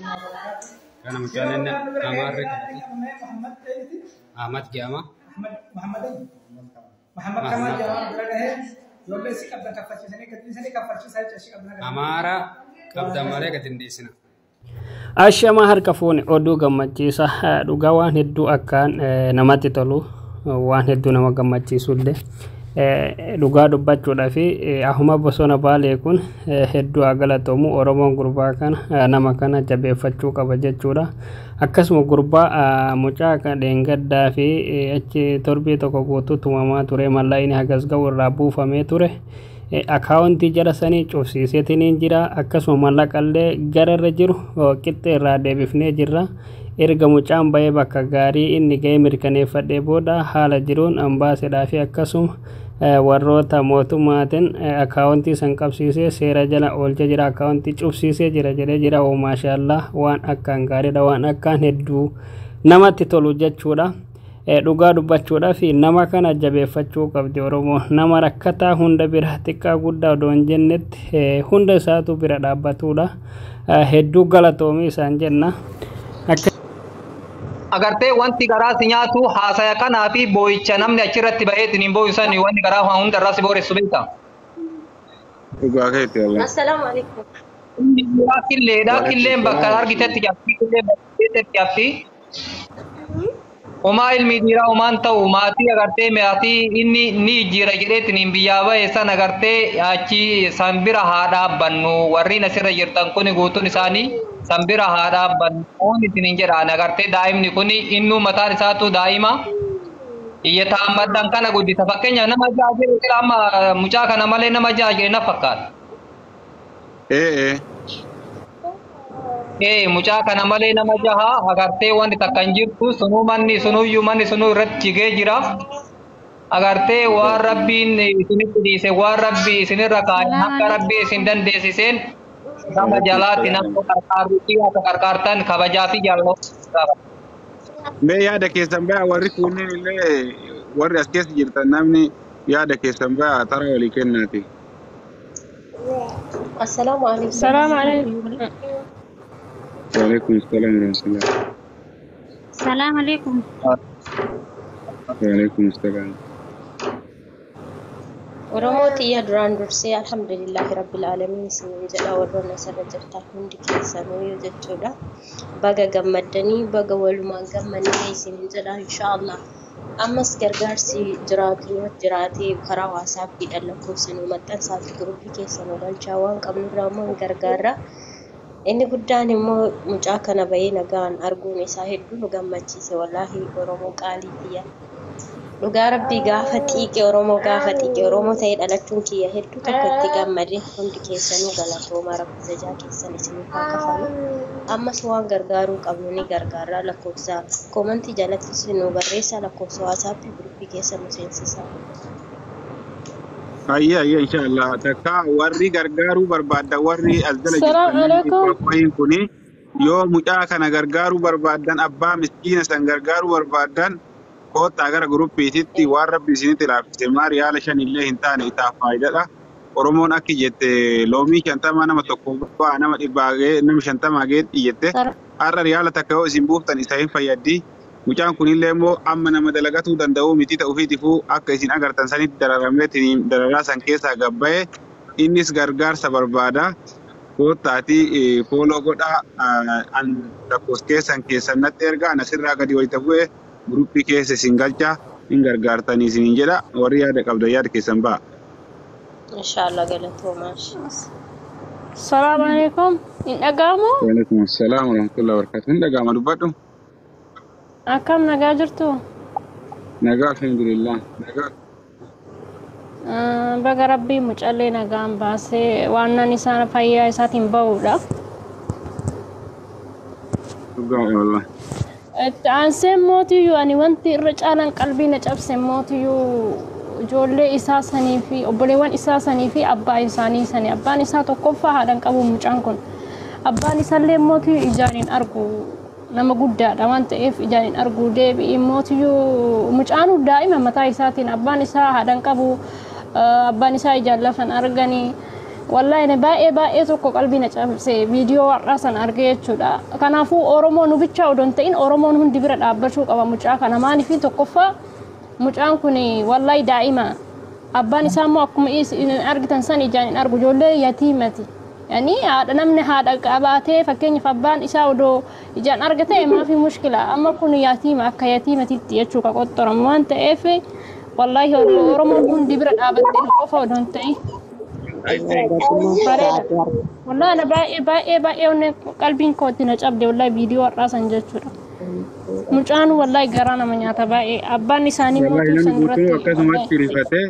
warahmatullahi wabarakatuh. Kana mucaan inni Amaarri qabate. Ahmad jedhama. Muhammad Muhammad Kamal jedhama bira gahee ijoollee si qabdan kaffalchiisanii gadhiisanii kaffalchiisaa jecha ishee qabdan. Amaara qabdan malee gadi hin dhiisina. Ashamaa harka fuune, oduu gammachiisa dhugaa, waan hedduu akkaan namatti tolu, waan hedduu nama gammachiisullee dhugaa dubbachuudhaa fi ahuma bosona Baalee kun hedduu haa galatoomu. Oromoon gurbaa kana, nama kana jabeeffachuu qaba jechuudha. Akkasuma gurbaa mucaa kan dheengaddaa fi achi torbii tokko guutuu tumamaa ture, mallaqni hagas ga'u irraa buufamee ture. Akaawuntii jara sanii cufsiiseetiin jira. Akkasuma mallaqallee gara irra jiru qixxee irraa deebifnee jirra. Erga mucaan bahee bakka gaarii inni ga'ee mirkaneeffadhee booda haala jiruun ambaasedhaa fi akkasuma warroota mootummaatiin akaawuntii san qabsiisee seera jala oolchee jira, akaawuntii cufsiisee jira jedhee jira. Oo maashaallaa, waan akkaan gaariidha, waan akkaan hedduu namatti tolu jechuudha. Dhugaa dubbachuudhaa fi nama kana jabeeffachuu qabdi Oromoo. Nama rakkataa hunda bira, xiqqaa guddaa odoo hin jennetti, hunda isaatu bira dhaabbatudha. Hedduu galatoomii isaan jenna. Agartee, wanti garaa si nyaatu haasaya kanaa fi boo'icha namni achirratti baheetiin hin boo'u sani, wanni garaa waan hunda irraa si booressu beekta. Dhugaa keetti wallah. Assalaamu alaikum. Inni dhiiraa killeedha. Killeen bakka argitetti cabsi. Killeen bakka argitetti cabsi. Homaa ilmi dhiiraa homaan ta'u, maatii agartee maatii inni ni jijjiira jedheetiin hin biyyaa bahe san agartee achi san bira haa dhaabbannu. Warreen asirra jirtan kun guutuun isaanii san bira haa dhaabbannu isin hin jedhaan. Agartee, daa'imni kun innuu mataan isaatu daa'ima iyyataan maddan kana guddisa. Fakkeenyaaf nama ja'a jedhu jira, amma mucaa kana malee nama ja'a jedhe na fakkaata. Ee ee. Ee, mucaa kana malee nama jaha. Agartee, wanti takka hin jirtu, sunuu manni sunuyyuu manni sunuu irratti jigee jira. Agartee, waan Rabbiin isinitti dhiise, waan Rabbi isinirra kaa'e, akka Rabbi isin dandeessiseen gama jalaatti nama qarqaaruu fi akka qarqaartan kabajaa fi jaalala. Mee yaada keessan baya, warri kunneen illee, warri as keessa jirtan, namni yaada keessan baya, tara walii kennaati. Assalaamu alaikum. Salaam alaikum. Waalaikum salaam warahmatullah. Salaam alaikum. Waalaikum salaam. Oromoo xiyya, duraan dursee alhamdulillahi rabbil aalamiin isiniin jedha. Warroonni asirra jirtan hundi keessanuu jechuudha. Baga gammaddanii, baga walumaan gammannee isiniin jedha inshaallah. Ammas gargaarsi jiraatu yoo jiraate karaa WhatsAppiidhaan lakkoofsa nu maxxansaa fi guruppii keessa nu galchaa, waan qabnurraa immoo hin gargaarra. Inni guddaan immoo mucaa kana bahee nagaan arguun isaa hedduu nu gammachiise, wallaahi. Oromoo qaalii tiyya. Dhugaa Rabbii, gaafa xiiqee Oromoo, gaafa xiiqee Oromoo ta'ee dhalachuun kiyya hedduu tokko itti gammade. Hundi keessanuu galatooma, Rabbi jajaa keessan isiniif haa kafalu. Ammas waan gargaaruu qabnu ni gargaarra. Lakkoofsa koomantii jalatti nu barreessaa, lakkoofsa WhatsAppii guruppii keessa nu seensisa. Ayyee ayyee, inshaallah. Takka warri gargaaruu barbaaddan, warri as jala Salaam jirtan, namni alaikum. 100 kuni yoo mucaa kana gargaaruu barbaaddan, abbaa miskiina san gargaaruu barbaaddan, koottaa gara guruppiititti. Waan Rabbi isinitti laaffise, maa riyaala 5 illee hin taane, isaaf faayidaadha. Oromoon akki jette, loomii 50 nama tokko ba'a, nama 100 ga'ee, nama 50 geetti jette. Har'a riyaala 1 yoo isin buuftan isa hin fayyaddi. Mucaan kunillee immoo amma nama dalagatuu danda'uu miti ta'uufiitifuu akka isin agartan sanitti dararameetiin dararaa san keessaa gabba'e, innis gargaarsa barbaada. Koottaatii follow godhaa, an lakkoofsa keessan keessan natti ergaa, ana sirraa gadi wayita bu'e guruppii keessa isin galcha, hin gargaartanii isiniin jedha. Warri yaada qabdan yaada keessan ba'a. Inshaallah, galatoomaa. Salaam alaikum. Hin dhaga'amu? Waalaikum assalaam warahmatullahi wabarakatuh. Hin dhaga'ama, dubbadhu. Akkam, nagaa jirtu? Nagaa, alhamdulillah. Baga Rabbii mucallee nagaan baasee, waan nan isaan fayyaa isaatiin ba'uudha. Dhugaa wallah. Itti aansee mootiyyuu ani wanti irra caalaan qalbii na cabse mootiyyuu ijoollee isaa sanii fi obboleewwan isaa sanii fi abbaa isaanii sanii. Abbaan isaa tokkoffaa haadhan qabu mucaan kun. Abbaan isaallee mootiyyuu ijaan hin argu, nama guddaadha waan ta'eef ijaan hin argu. Deebi'i mootiyyuu mucaanu daa'ima mataa isaatiin, abbaan isaa haadhan qabu, abbaan isaa ijaan lafan arganii. Wallahi ani baay'ee baay'ee tokko qalbii na cabse viidiyoo har'aa san argee jechuudha. Kanaafuu Oromoo nu bichaa odoo hin ta'in Oromoon hundi bira dhaabbachuu qaba mucaa kana. Maaliif tokkoffaa mucaan kun wallahi daa'ima. Abbaan isaa immoo akkuma isin argitan san ijaan hin argu, ijoollee yatiimati. Yani haadha namni haadha qabaatee, fakkeenyaaf abbaan isaa odoo ijaan argate maafi mushkila, amma kun yatiima akka yatiimatitti jechuu ka qoxxoramu waan ta'eef, wallahi Oromoon hundi bira dhaabattee nu qofa odoo hin ta'in. Bareeda. Wallahi ana baay'ee baay'ee baay'ee onnee qalbiin kootti na cabde wallahi viidiyoo har'aa san jechuudha. Mucaan wallahi garaa nama nyaata baay'ee, abbaan isaanii Wallahi mootuu namni san guutuu duratti akkasumatti wallahi. rifatee,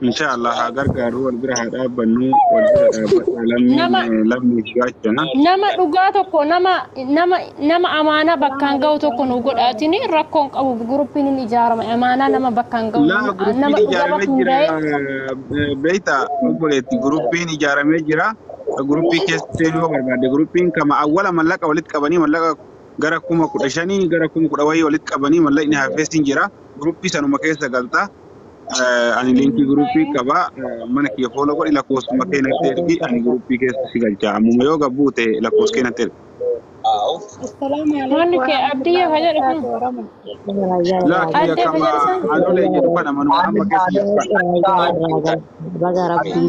inshallah haa gargaaru, wal bira haa dhaabbannu, wal bira dhaabbadha Nama lammiin lammiif gaachana. Nama dhugaa tokko, nama amaanaa bakkaan ga'u tokko nu godhaatini rakkoon qabu, guruppiin hin ijaarame amaanaa nama bakkaan ga'u Laa nama guruppiin nama dhugaa ijaaramee bakka jira hundaa'e. Beeyta obboleetti, guruppiin ijaaramee jira. Guruppii keessa seenuu yoo barbaadde, guruppiin kama awwala mallaqa walitti qabanii, mallaqa gara 15,000 gara 10,000 wayii walitti qabanii, mallaqni hafeessin jira. Guruppii sanuma keessa galta. Ani liinkii guruppii qaba. Mana kiyya follow godhi, lakkoofsuma kee natti ergi, ani guruppii keessa si galcha. Ammuma yoo gabbuute lakkoofsa kee natti ergi. Assalamu alaikum Wanni kee abdiyya warahmatullahi ka jedhu kun wabarakatuh. Laa kiyya addee ka kama jedhu san. anolee jedhu kana, manuma amma keessa jiru kana. Baga Rabbiin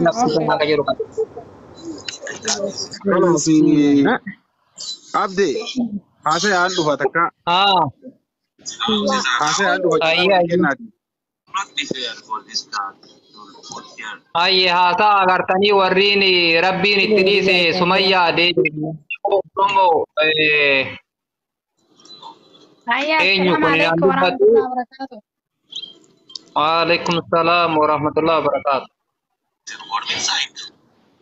si Kanaaf Abdi haasa'aan dhufa takka haasa'aan dhufa carraa Ayya walii ayya. kennaati. Ayye, haasaa agartanii warriin rabbiin itti dhiise Sumayyaa deebi. Oromoo Hayya, eenyu assalamu kun naan alaikum dubbatu. warahmatullahi wabarakatuh. Waalaikum salaam warahmatullahi wabarakaatu.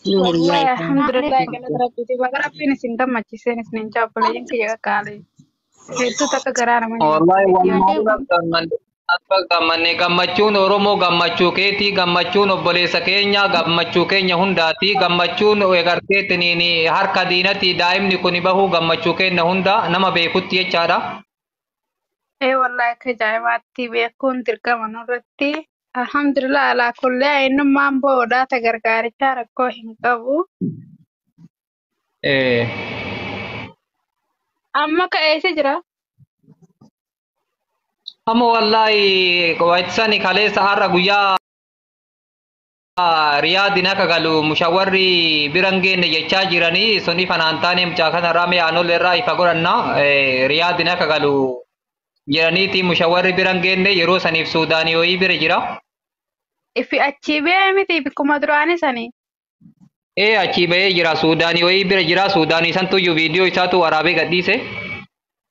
Wallahi alhamdulillah, galata rabbiiti. Baga rabbiin isin gammachiiseen isin jaabboleeyyan kiyya qaqqaalee. Hedduu takka garaa nama nyaata. Wallahi Viidiyoon wallahi kun gammanne gammanne, gammachuun Oromoo gammachuu keetii, gammachuun obboleessa keenya gammachuu keenya hundaati, gammachuun egarteetiniin harka diinati daa'imni kun bahuu gammachuu keenya hunda nama beekutti jechaadha. Ee wallahi akka ajaa'ibaatti beekuun dirqama nurratti. Alhamdulillah alaa kullee eenyummaan boodaata gargaarichaa rakkoo hin qabu. Amma ka'eessa jira. Amma wallahi waitsani kaleessa har'a guyyaa Riyaadin akka galu mushawarri biran geenne jechaa jiranii sun ifa naan taane, mucaa kanarraa mee aanolee irraa ifa godhanna. Riyaadin akka galu jedhaniiti mushawarri biran geenne, yeroo saniif Suudaanii wayii bira jira. Ifi achii ba'ee miti bikkuma duraanii sanii. Ee, achii bahee jira, Suudaanii wayii bira jira, Suudaanii santuyyuu viidiyoo isaatu waraabee gadhiise.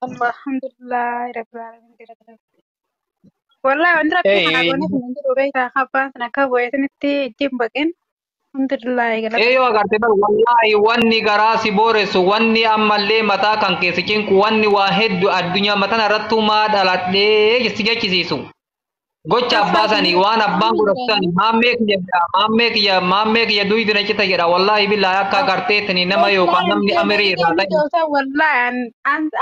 Alhamdulillah rabbil alamin. Wallahi wanti rabbii kana goone kun hundi beektaa abbaan sana akka bu'eetinitti itti hin baqin. Alhamdulillah galata. Ee, yoo agarte bar wallahi wanni garaa si booressu, wanni ammallee mataa kan keessa cinqu, wanni waa hedduu addunyaa mataan irrattuu maa dhaladhee si jechisiisu. Gocha abbaa sanii, waan abbaan godhatu sanii, maammee kiyya jedha, maammee kiyya, maammee kiyya duydi na cita jedha, wallahi billahi akka agarteetini nama yookaan namni amirii irraa ta'e. Wallahi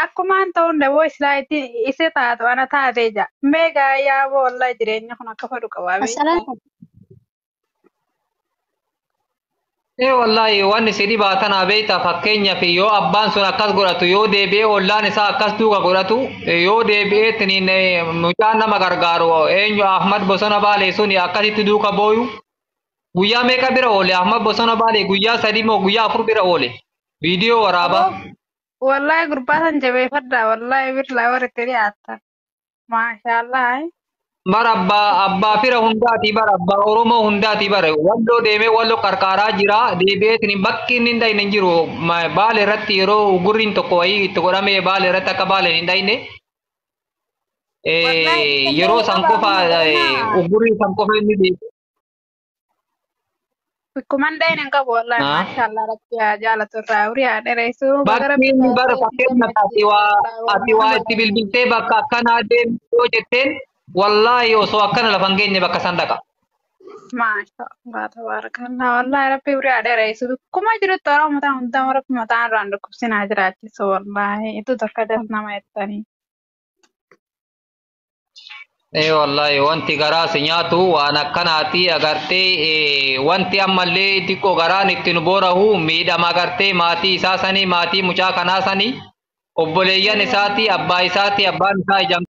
akkumaan ta'uun daboo islaa itti isa taatu ana taatee jira. Mee gaayyaa boo wallahi jireenya kun akka fedhu qabaa beektaa. Assalamu Ee wallahi wanni si dhibaa tanaa beektaa, fakkeenyaaf yoo abbaan sun akkas godhatu, yoo deebi'ee ollaan isaa akkas duuka godhatu, yoo deebi'ee tiniin mucaan nama gargaaru eenyu Ahmad Bosona Baalee suni akkasitti duuka booyu, guyyaa meeqa bira oole Ahmad Bosona Baalee, guyyaa 3 moo guyyaa 4 bira oole viidiyoo waraabaa. Wallahi gurbaa san jabeeffadhaa, wallahi birlaa warri itti dhiyaatan. Maashaallah. Bara abbaa fira hundaati, bara abbaa Oromoo hundaati, bara walloo deemee walloo qarqaaraa jira, deebi'ee tiniin bakki inni hin dhayne hin jiru. Baale irratti yeroo gurriin tokko wayii itti godhamee baale irratti akka baaleen hin dhayne Wallahi yeroo san qofa ugurrii san qofa inni deebi'e. Bikkuman dhayne hin qabu wallahi, maashaallah, rabbi haa jaalatu irraa horii haa dheeressu. Baga Bakki rabbi inni bara baasee isin fakkeenyaaf ati gammachiise waa wallahi ati waan waa nama itti bilbiltee bakka akkanaa deemtu yoo jetteen, wallaahi osoo akkana lafa hin geenye bakka san dhaqa. Maashaallah tabaarakallah, wallahi rabbi horii haa dheeressu. Bikkuma jirutti Oromoo mataa hundaa rabbi mataan irraan dhukkubsinaa jiraachisu, wallahi itti tokko das nama jettanii. Ee wallahi wanti garaa si nyaatu waan akkanaati agartee wanti ammallee xiqqoo garaan itti nu boorahu miidhama agartee maatii isaa sanii maatii mucaa kanaa sanii obboleeyyan isaati abbaa isaati abbaan isaa ijam